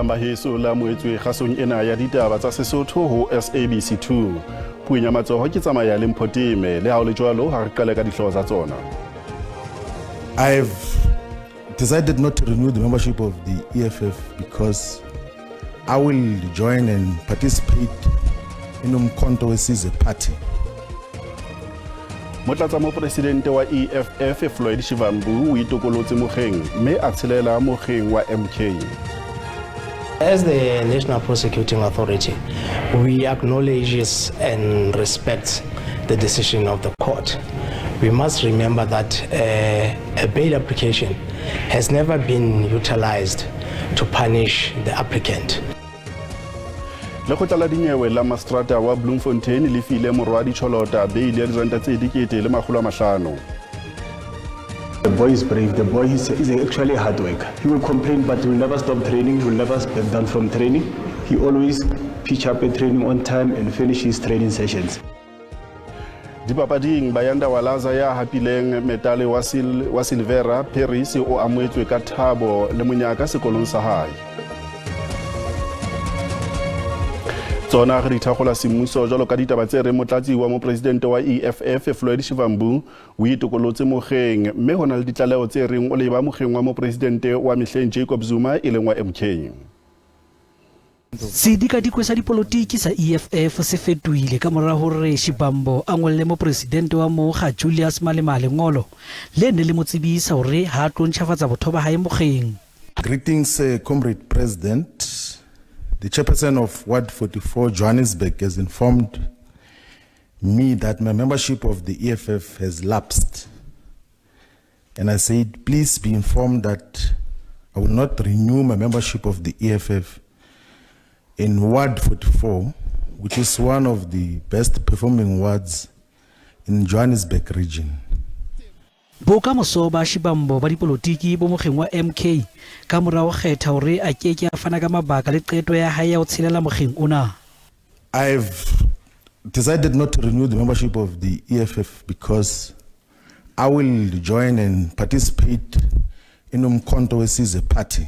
Dumelang baheso la moetswe kgasong ena ya ditaba tsa Sesotho ho SABC 2. Puong ya matsoho ke tsamaya le Mpho Teme. Le ha ho le jwalo, ha re qale ka dihlooho tsa tsona. I've decided not to renew the membership of the EFF because I will join and participate in Umkhonto weSizwe party. Motlatsa mopresidente wa EFF Floyd Shivambu o itokolotse mokgeng mme a tshelela mokgeng wa MK. As the National Prosecuting Authority, we acknowledge and respect the decision of the court. We must remember that a bail application has never been utilized to punish the applicant. Lekgotla la dinyewe la Mastrata wa Bloemfontein le file Morwadi Cholota beili ya diranta tse 1500. The boy is brave. The boy is actually a hard worker. He will complain, but he will never stop training. He will never back down from training. He always pitch up at training on time and finish his training sessions. Dipapading, Bayanda Walaza ya hapileng metale wa, sil wa silvera Paris o amohetswe ka thabo le monyaka sekolong sa hae. Tsona re di thakgola semmuso jwalo ka ditaba tse reng motlatsi wa mopresidente wa EFF Floyd Shivambu o itokolotse mokgeng mme ho na le ditlaleho tse reng o leba mokgeng wa mopresidente wa mehleng Jacob Zuma e leng wa MK. Sedikadikwe sa dipolotiki sa EFF se fetohile ka mora hore Shibambo a ngolle mopresidente wa mokga Julius Malema lengolo le neng le mo tsebisa hore ha a tlo ntjhafatsa botho ba hae mokgeng. Greetings, Comrade President. The chairperson of Ward 44, Johannesburg, has informed me that my membership of the EFF has lapsed. And I said, please be informed that I will not renew my membership of the EFF in Ward 44, which is one of the best performing wards in Johannesburg region. Bokamoso ba Shibambo ba dipolotiki bo mokgeng wa MK ka mora ho kgetha hore a ke ke a fana ka mabaka le qeto ya hae ya ho tshelela mokgeng ona. I've decided not to renew the membership of the EFF because I will join and participate in Umkhonto weSizwe party.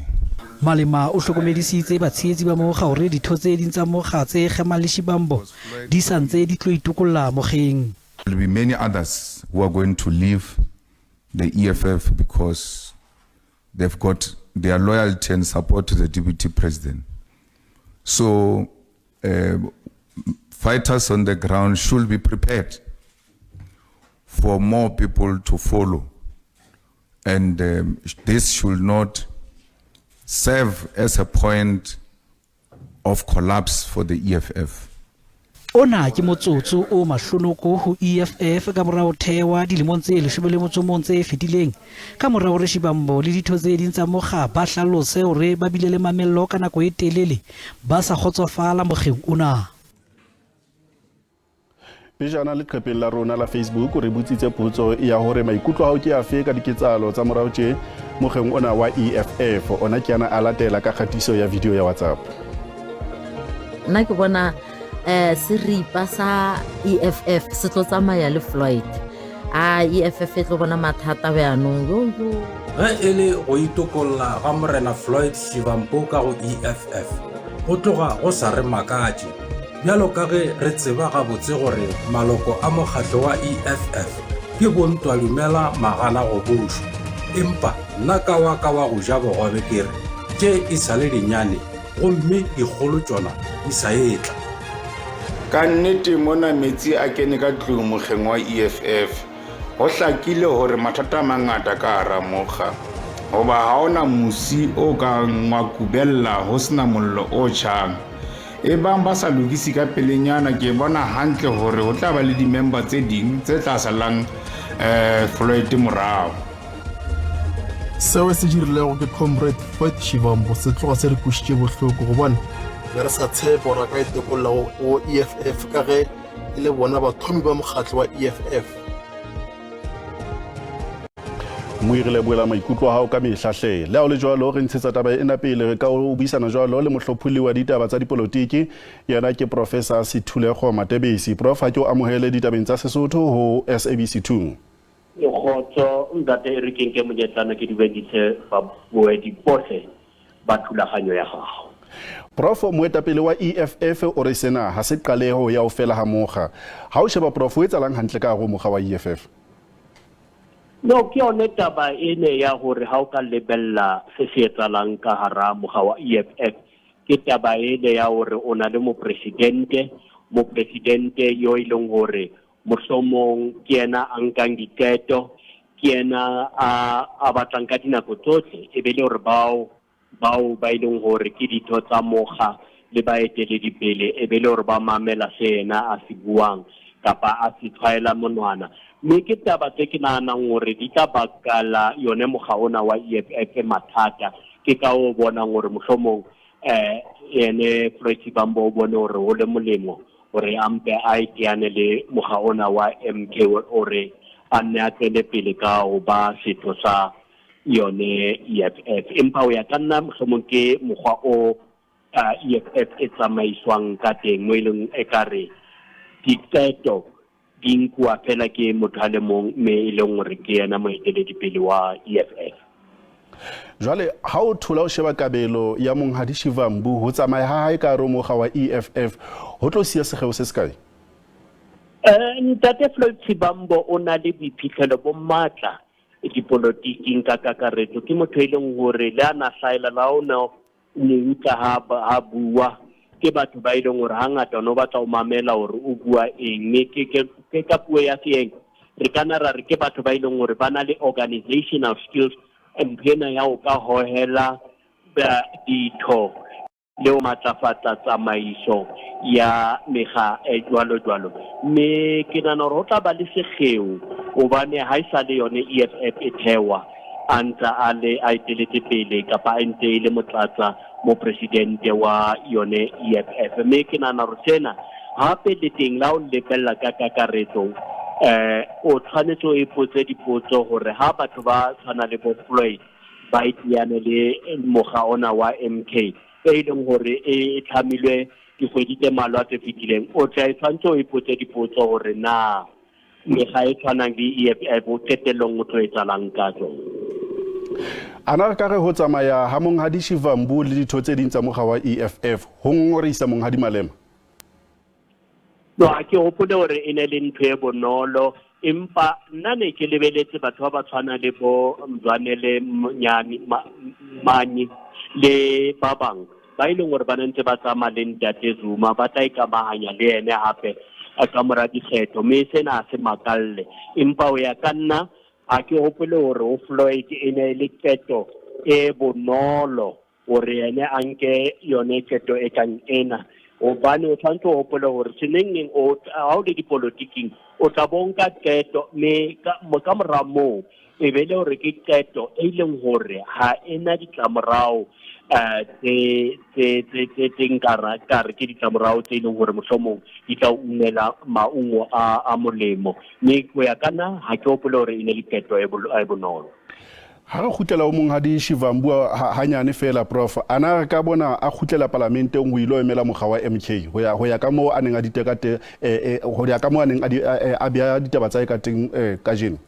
Malema o hlokomedisitse batshehetsi ba mokga hore ditho tse ding tsa mokga tse kgemang le Shibambo di sa ntse di tlo itokolla mokgeng. There will be many others who are going to leave the EFF because they've got their loyalty and support to the deputy president. So fighters on the ground should be prepared for more people to follow. And this should not serve as a point of collapse for the EFF. Ona ke motsotso o mahlonoko ho EFF ka mora ho thewa dilemong tse 11 tse fetileng ka mora hore Shibambo le ditho tse ding tsa mokga ba hlalose hore ba bile le mamello ka nako e telele ba sa kgotsofala mokgeng ona. Pejana leqepheng la rona la Facebook re botsitse potso ya hore maikutlo a hao ke afe ka diketsahalo tsa morao tje mokgeng ona wa EFF. Ona ke ana a latela ka kgatiso ya video ya WhatsApp. Nna ke bona seripa sa EFF se tlo tsamaya le Floyd. A EFF e tlo bona mathata bjanong yo yo. Ge e le go itokolla ga Morena Floyd Shivambu ka go EFF, go tloga go sa re makatše, bjalo ka ge re tseba gabotse gore maloko a mokgatlo wa EFF ke bontwadumela magana go bušwa. Empa nna ka wa ka wa go ja bogobe ke re, tše e sa le dinyane gomme dikgolo tšona di sa etla. Ka nnete mona metsi a kene ka tlung mokgeng wa EFF. Ho hlakile hore mathata a mangata ka hara mokga, hoba ha hona mosi o kang wa kubella ho sena mollo o tjhang. Ebang ba sa lokise ka pelenyana, ke bona hantle hore ho tla ba le di-member tse ding tse tla salang Floyd morao. Seo se dirilego ke Comrade Floyd Shivambu se tloga se re kwešitše bohloko gobane be re sa tshepe gore a ka itokolla go EFF ka ge e le bona bathomi ba mokgatlo wa EFF. Moi re lebohela maikutlo a hao ka mehla hle. Le ha o le jwalo re ntshetsa taba ena pele re ka o buisana jwalo le mohlopholli wa ditaba tsa dipolotiki yena ke Professor Sethulego Matebesi. Prof, ha ke o amohele ditabeng tsa Sesotho ho SABC 2. Kgotso ntate, e re ke nke monyetlana ke dumedise baboedi bohle ba thulaganyo ya gago. Prof moetapele wa EFF o re sena ha se qaleho ya ho fela ha mokga. Ha o sheba prof, o etsalang hantle ka hare ho mokga wa EFF? No, ke yone taba ene ya hore ha o ka lebella se se etsahalang ka hara mokga wa EFF, ke taba ene ya hore o na le mopresidente, mopresidente yo e leng hore mohlomong ke yena a nkang diqeto, ke yena a a batlang ka dinako tsohle e be le hore bao bao ba e leng hore ke ditho tsa mokga le baeteledipele e be le hore ba mamela se yena a se buang kapa a se tshwaela monwana. Mme ke taba tse ke nahanang hore di tla bakala yone mokga ona wa EFF mathata. Ke ka o bonang hore mohlomong eh ene Floyd Shivambu o bone hore ho le molemo hore a mpe a iteane le mokga ona wa MK hore a nne a tswele pele ka ho ba setho sa yone EFF. Empa ho ya ka nna mohlomong ke mokgwa o EFF e tsamaiswang ka teng mo e leng ekare diqeto di nkuwa fela ke motho a le mong mme e leng hore ke yena moeteledipele wa EFF. Jwale ha o thola o sheba kabelo ya Monghadi Shivambu ho tsamaya ha hae ka hare ho mokga wa EFF ho tlo siya sekgeo se sekae? Ntate Floyd Shivambu o na le boiphihlelo bo matla dipolotiking ka kakaretso. Ke motho e leng hore le a na hlaela la o no mo utlwa ha bua, ke batho ba e leng hore hangata o no batla ho mamela hore o bua eng. Mme ke ka puo ya seeng re ka nna ra re ke batho ba e leng hore ba na le organizational skills, ntho ena ya ho ka hohela ditho le ho matlafatsa tsamaiso ya mekga e jwalo jwalo. Mme ke nahana hore ho tla ba le sekgeo hobane ha e sa le yone EFF e thewa a ntse a le a eteletse pele kapa a ntse e le motlatsa mopresidente wa yone EFF. Mme ke nahana hore sena hape le teng la o lebella ka kakaretso o tshwanetse o ipotse dipotso hore ha batho ba tshwana le bo Floyd ba iteane le mokga ona wa MK e leng hore e tlhamilwe dikgwedi tse mmalwa tse fetileng, o tla e tshwanetse o ipotse dipotso hore na mekga e tshwanang le EFF o qetellong o tlo etsahalang ka tsona. Ana re ka re ho tsamaya ha Monghadi Shivambu le ditho tse ding tsa mokga wa EFF ho ngongorehisa Monghadi Malema? No, ha ke hopole hore e ne le ntho e bonolo, empa nna ne ke lebeletse batho ba ba tshwana le bo Mzwanele Nyani Manyi le ba bang ba e leng hore ba ne ntse ba tsamaya le Ntate Zuma, ba tla ikamahanya le ene hape ka mora dikgetho, mme sena ha se makalle. Empa ho ya ka nna ha ke hopole hore ho Floyd e ne le qeto e bonolo hore ene a nke yone qeto e kang ena, hobane o tshwanetse o hopole hore senengneng o ha o le dipolotiking o tla bo nka qeto, mme ka mora moo e be le hore ke qeto e leng hore ha ena ditlamorao tse nka ka re ke ditlamorao tse leng hore mohlomong di tla ungela maungo a molemo. Mme ho ya ka nna ha ke hopole hore e ne le qeto e bonolo. Ha re kgutlela ho Monghadi Shivambu hanyane fela prof, ana re ka bona a kgutlela palamenteng ho ilo emela mokga wa MK ho ya ka moo a neng a diteka te ho ya ka moo a neng a beha ditaba tsa hae ka teng kajeno?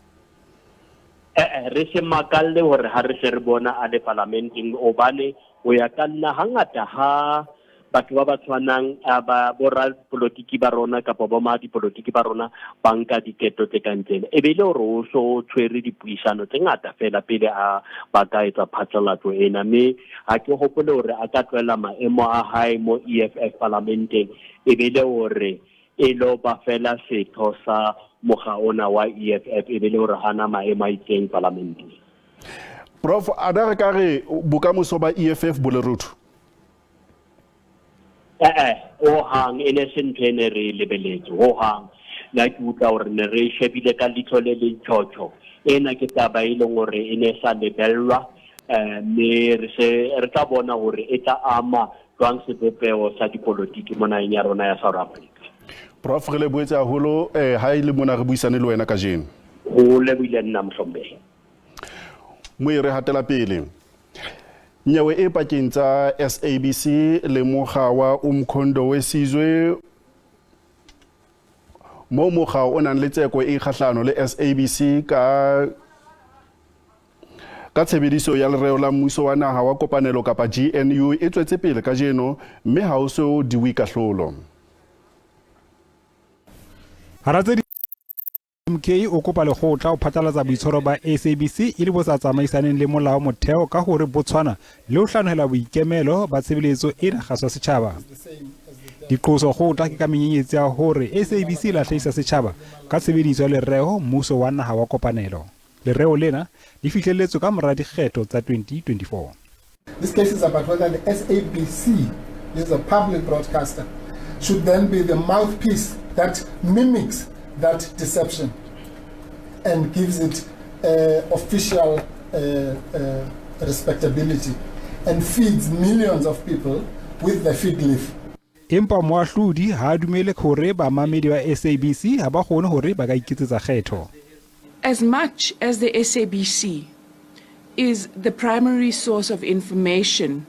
Re se makalle hore ha re se re bona a le palamenteng, hobane ho ya ka nna hangata ha batho ba ba tshwanang ba borapolotiki ba rona kapa bo madipolotiki ba rona ba nka diketo tse kang tsena, e be le hore o so tshwere dipuisano tse ngata fela pele a ba ka etsa phatlalatso ena. Mme ha ke hopole hore a ka tlohela maemo a hae mo EFF palamenteng e be le hore e lo ba fela setho sa mokga ona wa EFF, e be le hore hana maemo a itseng palamenteng. Prof, a re ka re bokamoso ba EFF bo lerotho? Ho hang e ne se ntho e ne re lebeletse ho hang. Nna ke utlwa hore ne re shebile ka leihlo le le tjhotjho. Ena ke taba e leng hore e ne sa lebellwa, mme re se re tla bona hore e tla ama jwang sebopeho sa dipolotiki mo naheng ya rona ya South Africa. Prof, re lebohetse haholo ha e le mona re buisane le wena kajeno. Ho lebohile nna mohlomphehi. Moe re hatela pele. Nyewe e pakeng tsa SABC le mokga wa Umkhonto weSizwe mo mokga o nang le tseko e kgahlano le SABC ka Ka tshebediso ya lereo la mmuso wa naha wa kopanelo kapa GNU e tswetse pele kajeno mme ha ho so diwe kahlolo. Hara tse MK o kopa lekgotla ho phatlalatsa boitshwaro ba SABC e le bo sa tsamaisaneng le molao motheo ka hore bo tshwana le ho hlanohela boikemelo ba tshebeletso ena kgaso ya setjhaba. Diqoso kgotla ke ka menyenyetsi ya hore SABC e lahlehisa setjhaba ka tshebediso ya lereo mmuso wa naha wa kopanelo. Lereo lena le fihlelletswe ka mora dikgetho tsa 2024. This case is about whether the SABC, this is a public broadcaster, should then be the mouthpiece that mimics that deception and gives it official respectability and feeds millions of people with the fig leaf. Empa moahlodi ha a dumele hore bamamedi ba SABC ha ba kgone hore ba ka iketsetsa kgetho. As much as the SABC is the primary source of information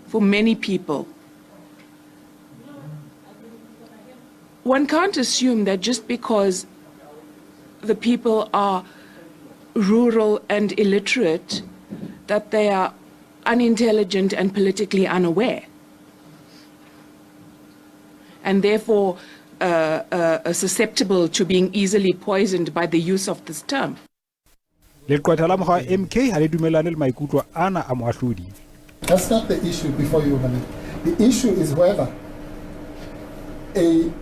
for many people, one can't assume that just because the people are rural and illiterate, that they are unintelligent and politically unaware, and therefore susceptible to being easily poisoned by the use of this term. Leqwetha la mokga wa MK ha le dumellane le maikutlo ana a moahlodi. That's not the issue before you, Malindi. The issue is whether an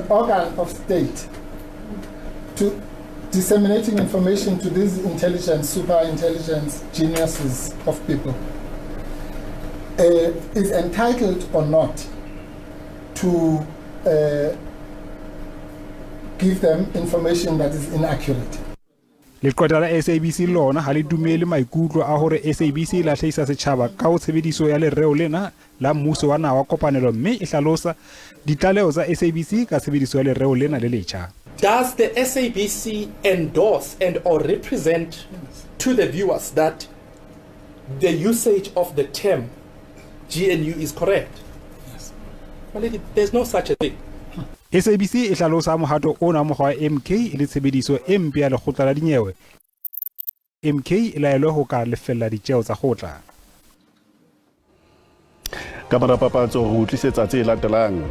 organ of state to disseminating information to these intelligent, super intelligent geniuses of people is entitled or not to give them information that is inaccurate. Leqwetha la SABC lona ha le dumele maikutlo a hore SABC e lahlehisa setjhaba ka ho tshebediso ya lereo lena la mmuso wa naha wa kopanelo mme e hlalosa ditlaleho tsa SABC ka tshebediso ya lereo lena le letjha. Does the SABC endorse and or represent to the viewers that the usage of the term GNU is correct? Yes. Well, there's no such a thing. SABC e hlalosa mohato ona mokgwa wa MK e le tshebediso e mpe ya lekgotla la dinyewe. MK e laelwe ho ka lefella ditjeo tsa kgotla. Ka mora papatso ho tlisetsa tse latelang.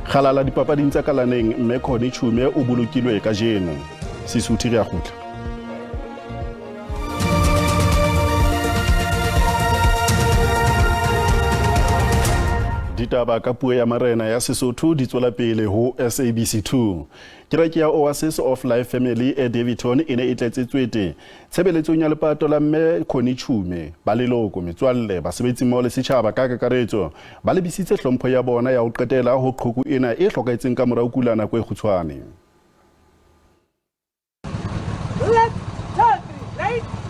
Kgalala dipapading tsa kalaneng mme Connie Chiume o bolokilwe kajeno. Sesotho re a kgutla. Ditaba ka puo ya marena ya Sesotho di tswela pele ho SABC2. Kereke ya Oasis of Life Family e Daveyton e ne e tletse tswete tshebeletsong ya lepato la mme Connie Chiume. Ba leloko, metswalle, basebetsi mmoho le setjhaba ka kakaretso ba lebisitse hlompho ya bona ya ho qetela ho qhoku ena e hlokahetseng ka mora ho kula nako e kgutshwane.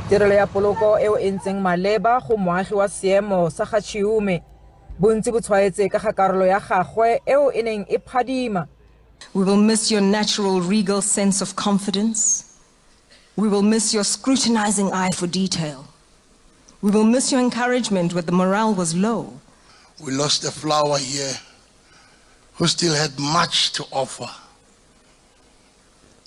Tirelo ya poloko eo e ntseng maleba go moagi wa seemo sa ga Chiume. Bontsi bo tshwaetse ka ga karolo ya gagwe eo e neng e phadima. We will miss your natural regal sense of confidence. We will miss your scrutinizing eye for detail. We will miss your encouragement when the morale was low. We lost a flower here who still had much to offer.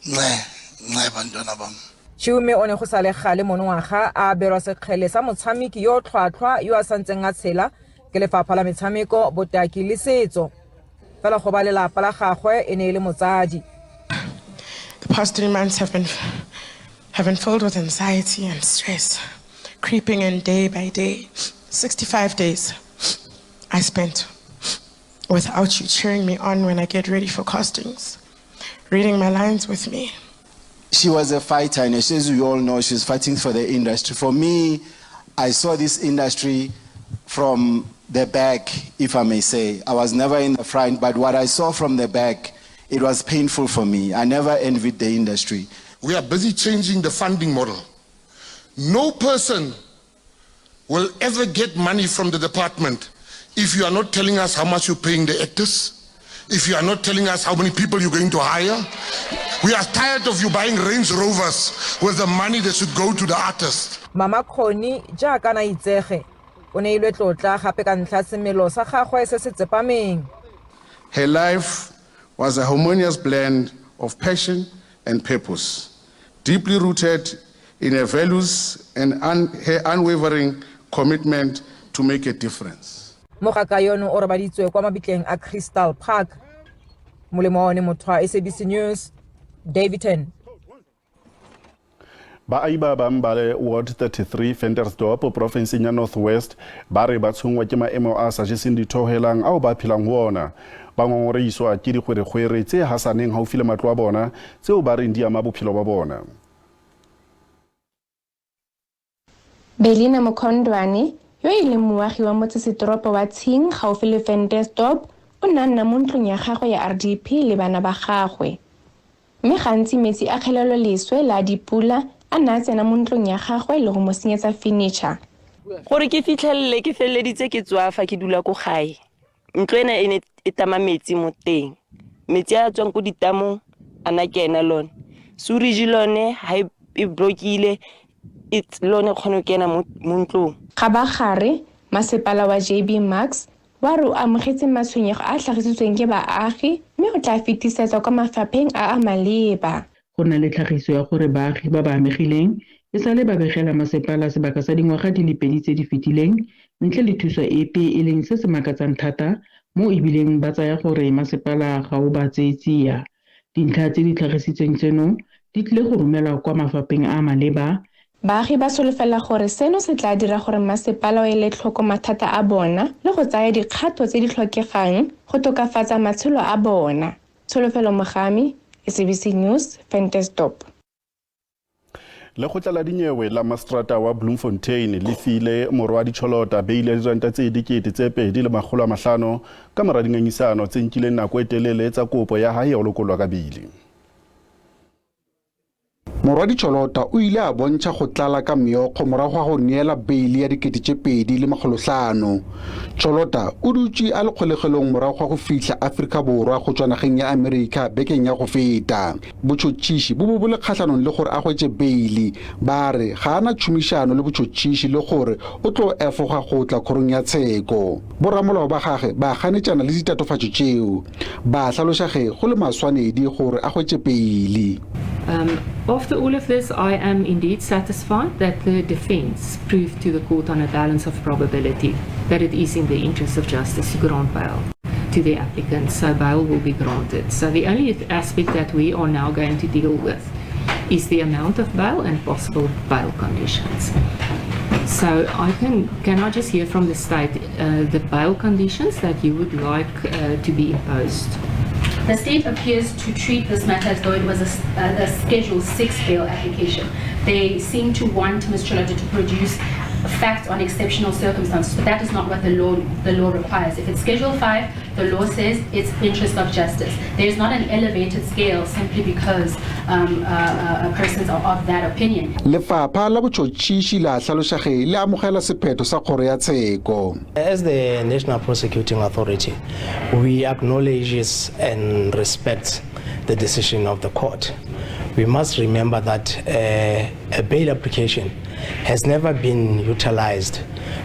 Nxe, nxe bantwana bam. Chiume o ne go sa le gale monongwaga a abelwa sekgele sa motshameki yo o tlhwatlhwa yo a santseng a tshela ke lefapha la metshameko, botaki le setso. Fela go ba lelapa la gagwe e ne e le motsadi. The past 3 months have been filled with anxiety and stress, creeping in day by day. 65 days I spent without you cheering me on when I get ready for castings, reading my lines with me. She was a fighter, and as we all know, she's fighting for the industry. For me, I saw this industry from the back, if I may say. I was never in the front, but what I saw from the back, it was painful for me. I never envied the industry. We are busy changing the funding model. No person will ever get money from the department if you are not telling us how much you're paying the actors, if you are not telling us how many people you're going to hire. We are tired of you buying Range Rovers with the money that should go to the artist. Mama Connie jaaka na itsege o neilwe tlotla gape ka ntlha semelo sa gagwe se se tsepameng. Her life was a harmonious blend of passion and purpose, deeply rooted in her values and her unwavering commitment to make a difference. Mogaka yono o robaditswe kwa mabitleng a Crystal Park. Molemo wa one motho wa SABC News, Daveyton. Baahi ba bang ba le Ward 33 Ventersdorp profenseng ya North West ba re ba tshwenngwa ke maemo a sa jeseng dithohelang ao ba phelang ho ona. Ba ngongorehiswa ke dikgwerekgwere tse hasaneng haufi le matlo a bona tseo ba reng di ama bophelo ba bona. Belina Mokondwane yo e leng moagi wa motsesetoropo wa Tshing gaufi le Ventersdorp o ne a nna mo ntlong ya gagwe ya RDP le bana ba gagwe. Mme gantsi metsi a kgeleloleswe la dipula a ne a tsena mo ntlong ya gagwe le go mo senyetsa furniture. Gore ke fitlhelele ke feleleditse ke tswafa ke dula ko gae. Ntlo ena e ne e tama metsi mo teng. Metsi a tswang ko ditamong a na kena lone. Sewerage lone ha e blokile e lone kgone go kena mo ntlong. Kgabagare, masepala wa JB Marks wa re o amogetse matshwenyego a tlhagisitsweng ke baagi mme o tla fetisetsa kwa mafapheng a a maleba. Go na le tlhagiso ya gore baagi ba ba amegileng e sale ba begela masepala sebaka sa dingwaga di le pedi tse di fetileng ntle le thuso epe, e leng se se makatsang thata mo ebileng ba tsaya gore masepala ga o ba tseye tsia. Dintlha tse di tlhagisitsweng tseno di tlile go romelwa kwa mafapheng a maleba. Baagi ba solofela gore seno se tla dira gore masepala o ele tlhoko mathata a bona le go tsaya dikgato tse di tlhokegang go tokafatsa matshelo a bona. Tsholofelo Mogami, SABC News, Ventersdorp. Lekgotla la dinyewe la Mastrata wa Bloemfontein le file Morwadi Cholota beile diranta tse 2500 ka mora dingangisano tse nkileng nako e telele tsa kopo ya hae ya ho lokollwa ka beili. Morwadi Cholota o ile a bontšha go tlala ka meokgo morago ga go neela beili ya 2500. Cholota o dutše a le kgolegelong morago ga go fihla Afrika Borwa go tšwa nageng ya Amerika bekeng ya go feta. Botšhotšhiši bo bo le kgahlanong le gore a hwetše beili, ba re ga ana tšhomišano le botšhotšhiši le gore o tlo efoga go tla kgorong ya tsheko. Boramolao ba gagwe ba ganetšana le ditatofatšo tšeo, ba hlaloša ge go le maswanedi gore a hwetše beili. After all of this, I am indeed satisfied that the defense proved to the court on a balance of probability that it is in the interest of justice to grant bail to the applicant, so bail will be granted. So the only aspect that we are now going to deal with is the amount of bail and possible bail conditions. So can I just hear from the state the bail conditions that you would like to be imposed? The state appears to treat this matter as though it was a Schedule 6 bail application. They seem to want Ms. Cholota to produce facts on exceptional circumstances, but that is not what the law requires. If it's Schedule 5, the law says it's interest of justice. There is not an elevated scale simply because persons are of that opinion. Lefapha la botšhotšhiši la hlaloša ge le amogela sephetho sa kgoro ya tsheko. As the National Prosecuting Authority, we acknowledge and respect the decision of the court. We must remember that a bail application has never been utilized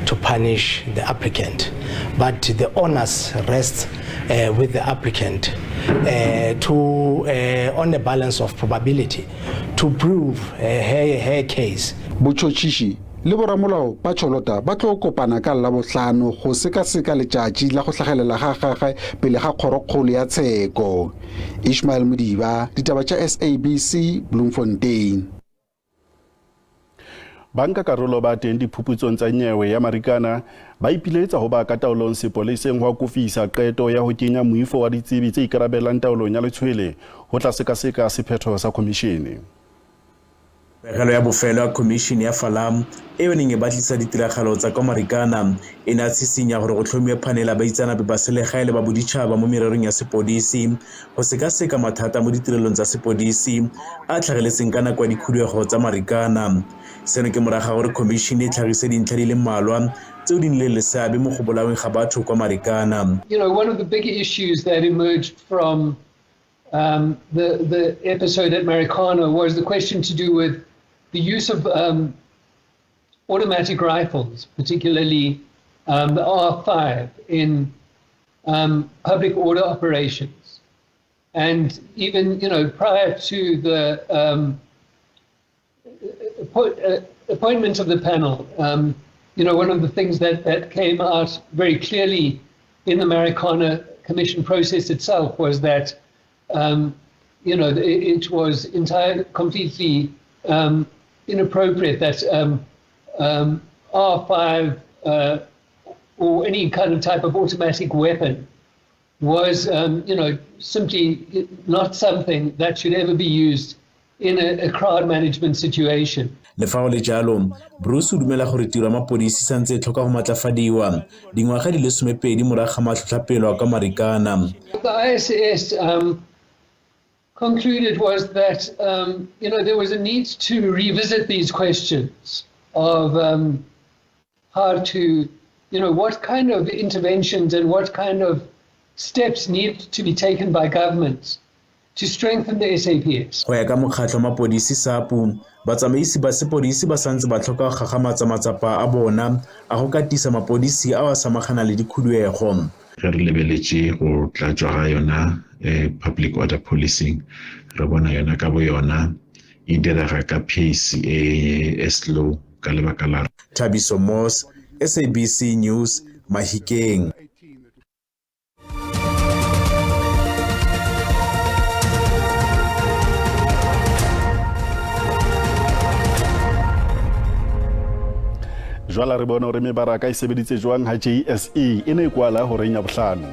to punish the applicant, but the onus rests with the applicant on the balance of probability to prove her case. Botšhotšhiši le boramolao ba Cholota ba tlo kopana ka Labohlano go sekaseka letšatši la go hlagelela ga gagwe pele ga kgorokgolo ya tsheko. Ishmael Modiba, ditaba tša SABC, Bloemfontein. Banka karolo ba teng diphuputsong tsa nyewe ya Marikana ba ipiletsa ho ba ka taolong sepoleseng ho akofisa qeto ya ho kenya moifo wa ditsebi tse ikarabellang taolong ya letshwele ho tla sekaseka sephetho sa khomishene. Pegelo ya bofelo ya Khomišene ya Farlam e e neng e batlisa ditiragalo tsa kwa Marikana e ne a tshisinya gore go tlhomiwe phanela baitseanape ba selegae le ba boditšhaba mo mererong ya sepodisi go sekaseka mathata mo ditirelong tsa sepodisi a tlhageletseng ka nako ya dikhuduego tsa Marikana. Seno ke morago ga gore khomišene e tlhagise dintlha di le mmalwa tseo di nnileng le seabe mo go bolaweng ga batho kwa Marikana. You know, one of the big issues that emerged from the episode at Marikana was the question to do with the use of automatic rifles, particularly the R5, in public order operations. And even, you know, prior to the appointment of the panel, you know, one of the things that came out very clearly in the Marikana Commission process itself was that, you know, it was completely inappropriate that R5 or any kind of type of automatic weapon was, you know, simply not something that should ever be used in a crowd management situation. Le fa go le jalo, Broos o dumela gore tiro ya mapodisi santse e tlhoka go matlafadiwa dingwaga di le 12 morago ga matlhotlhapelo a kwa Marikana. The ISS concluded was that, you know, there was a need to revisit these questions of how to, you know, what kind of interventions and what kind of steps need to be taken by governments to strengthen the SAPS. Go ya ka mokgatlho wa mapodisi SAPU, batsamaisi ba sepodisi ba santse ba tlhoka go gagamatsa matsapa a bona a go katisa mapodisi ao a samagana le dikhuduego. Ge re lebeletše go tlatšwa ga yona public order policing, re bona yona ka bo yona e direga ka pace e slow ka lebaka la Thabiso Moss, SABC News, Mahikeng. Jwale re bone hore mebaraka e sebeditse jwang ha JSE e ne e kwala horeng ya bohlano.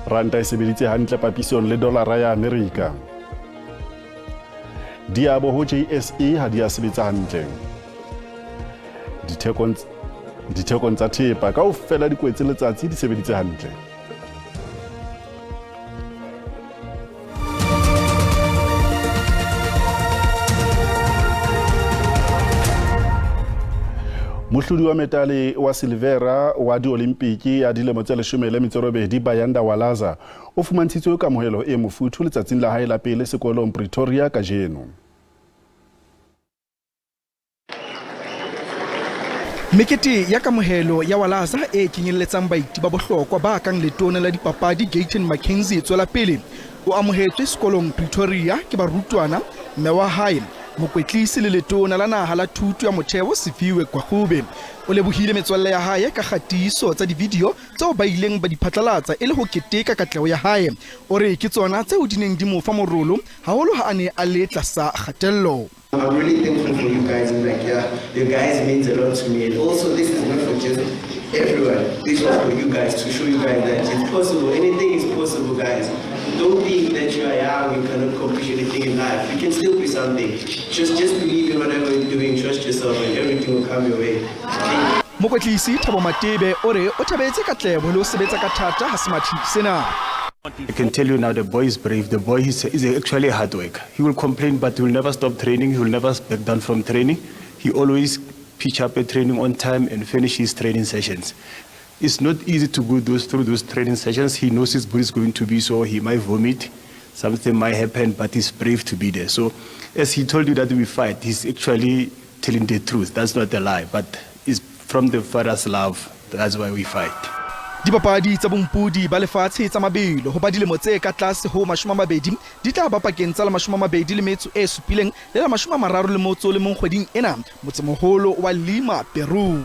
Ranta e sebeditse hantle papisong le dolara ya Amerika. Diabo ho JSE ha di a sebetsa hantle. Dithekong tsa thepa kaofela di kwetse letsatsi di sebeditse hantle. Mohlodi wa metale wa silvera wa diolimpiki ya dilemo tse 18 Bayanda Walaza o fumantshitswe kamohelo e mofuthu letsatsing la hae la pele sekolong Pretoria kajeno. Mekete ya kamohelo ya Walaza e kenyelletsang baeti ba bohlokwa ba kang letona la dipapadi Gayton McKenzie tswela pele o amohetswe sekolong Pretoria ke barutwana mme wa hae mokwetlisi le letona la naha la thuto ya motheo Siviwe Gwarube. O lebohile metswalle ya hae ka kgatiso tsa divideo tseo ba ileng ba di phatlalatsa e le ho keteka katleho ya hae. O re ke tsona tseo di neng di mo fa morolo haholo ha a ne a le tlasa kgatello. I'm really thankful for you guys in back here. You guys means a lot to me. And also, this is not for just everyone. This was for you guys, to show you guys that it's possible. Anything is possible, guys. Don't think that you are young, you cannot accomplish anything in life. You can still be something. Just believe in whatever you're doing, trust yourself, and everything will come your way. Mokwetlisi Thabo Matebe o re o thabetse katleho le ho sebetsa ka thata ha semathi sena. I can tell you now, the boy is brave. The boy is actually a hard worker. He will complain, but he will never stop training. He will never back down from training. He always pitch up a training on time and finish his training sessions. It's not easy to go through those training sessions. He knows his body is going to be so, he might vomit, something might happen, but he's brave to be there. So as he told you that we fight, he's actually telling the truth. That's not a lie, but it's from the father's love. That's why we fight. Dipapadi tsa bompodi ba lefatshe tsa mabelo ho ba dilemo tse ka tlase ho 20 di tla ba pakeng tsa la 27 le la 31 kgweding ena motsemoholo wa Lima, Peru.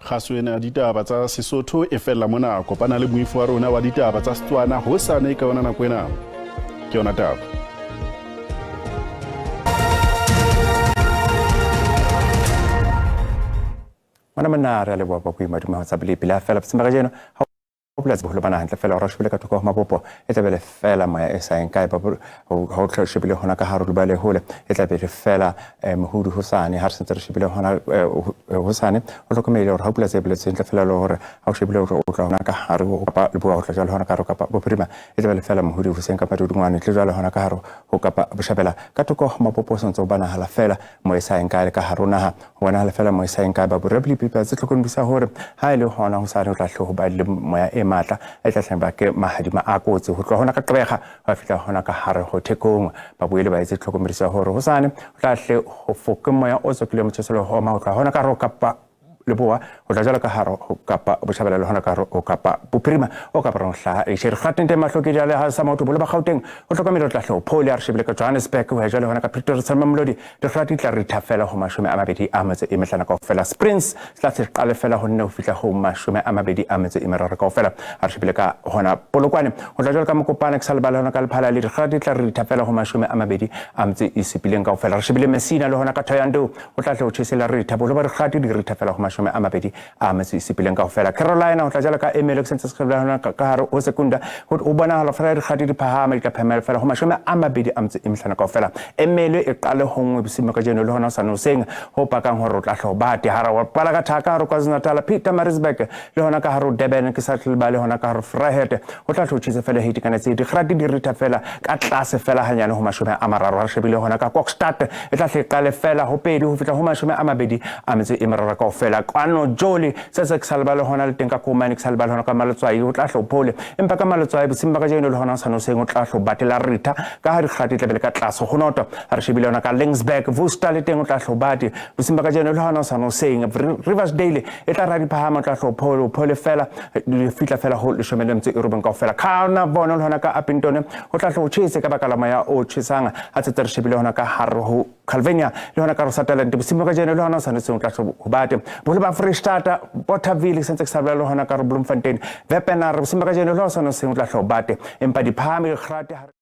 Kgaso ena ya ditaba tsa Sesotho e fella mona. Kopana le moifo wa rona wa ditaba tsa Setswana hosane ka yona nako ena. Ke yona taba. Ngwana monna re a leboha kwa boima dumaho tsa bolepi le ha fela botseng ba kajeno ha o polasi boholo ba naha ntle fela hore a shebile ka thoko ho mabopo e tla be le fela moya e sa yeng kae ha o tla shebile hona ka hare ho le hole e tla be le fela mohudu hosane ha re sentse re shebile hona hosane o hlokomele hore ha o polasi e boletseng ntle fela le hore ha o shebile hore o tla hona ka hare ho kapa leboha ho tla jwalo hona ka hare kapa bophirima e tla be le fela mohudu hoseng kapa dudungwane tle jwalo hona ka hare ho kapa boshabela ka thoko ho mabopo o sentse o bonahala fela moya e sa yeng kae le ka hare ho naha ho bonahala fela moya e sa yeng kae ba boreblipi tse hlokomedisa hore ha e le hona hosane o tla hle ho ba le moya e matla e tla hleng ba ke mahadima a kotsi ho tloha hona ka Gqeberha ho fihla hona ka hare ho Thekong ba boele ba etse tlhokomediso hore hosane o tla hle ho foke moya o tswakileng motjheso le ho oma ho tloha hona ka hare ho kapa Leboa ho tla jwalo ka hare ho Kapa Botjhabela le hona ka hare ho Kapa Bophirima o ka barong hlaha e shere kgateng teng mahlo ke jale ha sa motho bolo ba Gauteng ho hlokomela tla hlo phole a re shebile ka Johannesburg ho ya jwale hona ka Pretoria sa Mamelodi dikgati tla ritha fela ho 25 kaofela. Springs tla se qale fela ho 4 ho fihla ho 23 kaofela. A re shebile ka hona Polokwane ho tla jwalo ka Mokopane ke sa lebale hona ka Lephala le dikgati tla ritha fela ho 27 kaofela. Re shebile Messina le hona ka Thohoyandou ho tla hle ho tjhesela ritha boholo ba dikgati di ritha fela ho 27 kaofela. Carolina ho tla jwalo ka Emelo ke sentse se hona ka hare ho Sekunda ho bonahala fela dikgati di phahama di tla phamela fela ho 25 kaofela. Emelo e qale ho 1 bosiu kajeno le hona sa noseng ho pakang hore o tla hlo bate hara wa pala ka thaka hare KwaZulu-Natal Pietermaritzburg le hona ka hare Durban ke sa tlebale hona ka hare Vryheid ho tla hlo tjhese fela hiti kana tse dikgati di ritha fela ka tlase fela hanyane ho 30. Re shebile hona ka Kokstad e tla hle qale fela ho 2 ho fihla ho 23 kaofela. Kwano Joli se se ke sa lebale hona le teng ka Komane ke sa lebale hona ka Maletswai ho tla hlo phole empa ka Maletswai bosiu ba kajeno le hona sa noseng o tla hlo batela ritha ka ha dikgati tla bele ka tlase ho noto. Re shebile hona ka Lingsburg Worcester le teng o tla hlo bate bosiu ba kajeno le hona sa noseng. Riversdale e tla ra diphahama o tla hlo phole fela di fihla fela ho 19 kaofela. Carnarvon le hona ka Upington ho tla hlo tjhese ka baka la moya o tjhesang ha tse re shebile hona ka hare ho Calvinia le hona ka Rosataland bosiu ba kajeno le hona sa noseng o tla hlo ho bate boholo ba Freestata Bothaville sentse ke sa bolele hona ka Bloemfontein Wepener bosiu ba kajeno le hona sa noseng o tla hlo bate empa diphahame dikgati.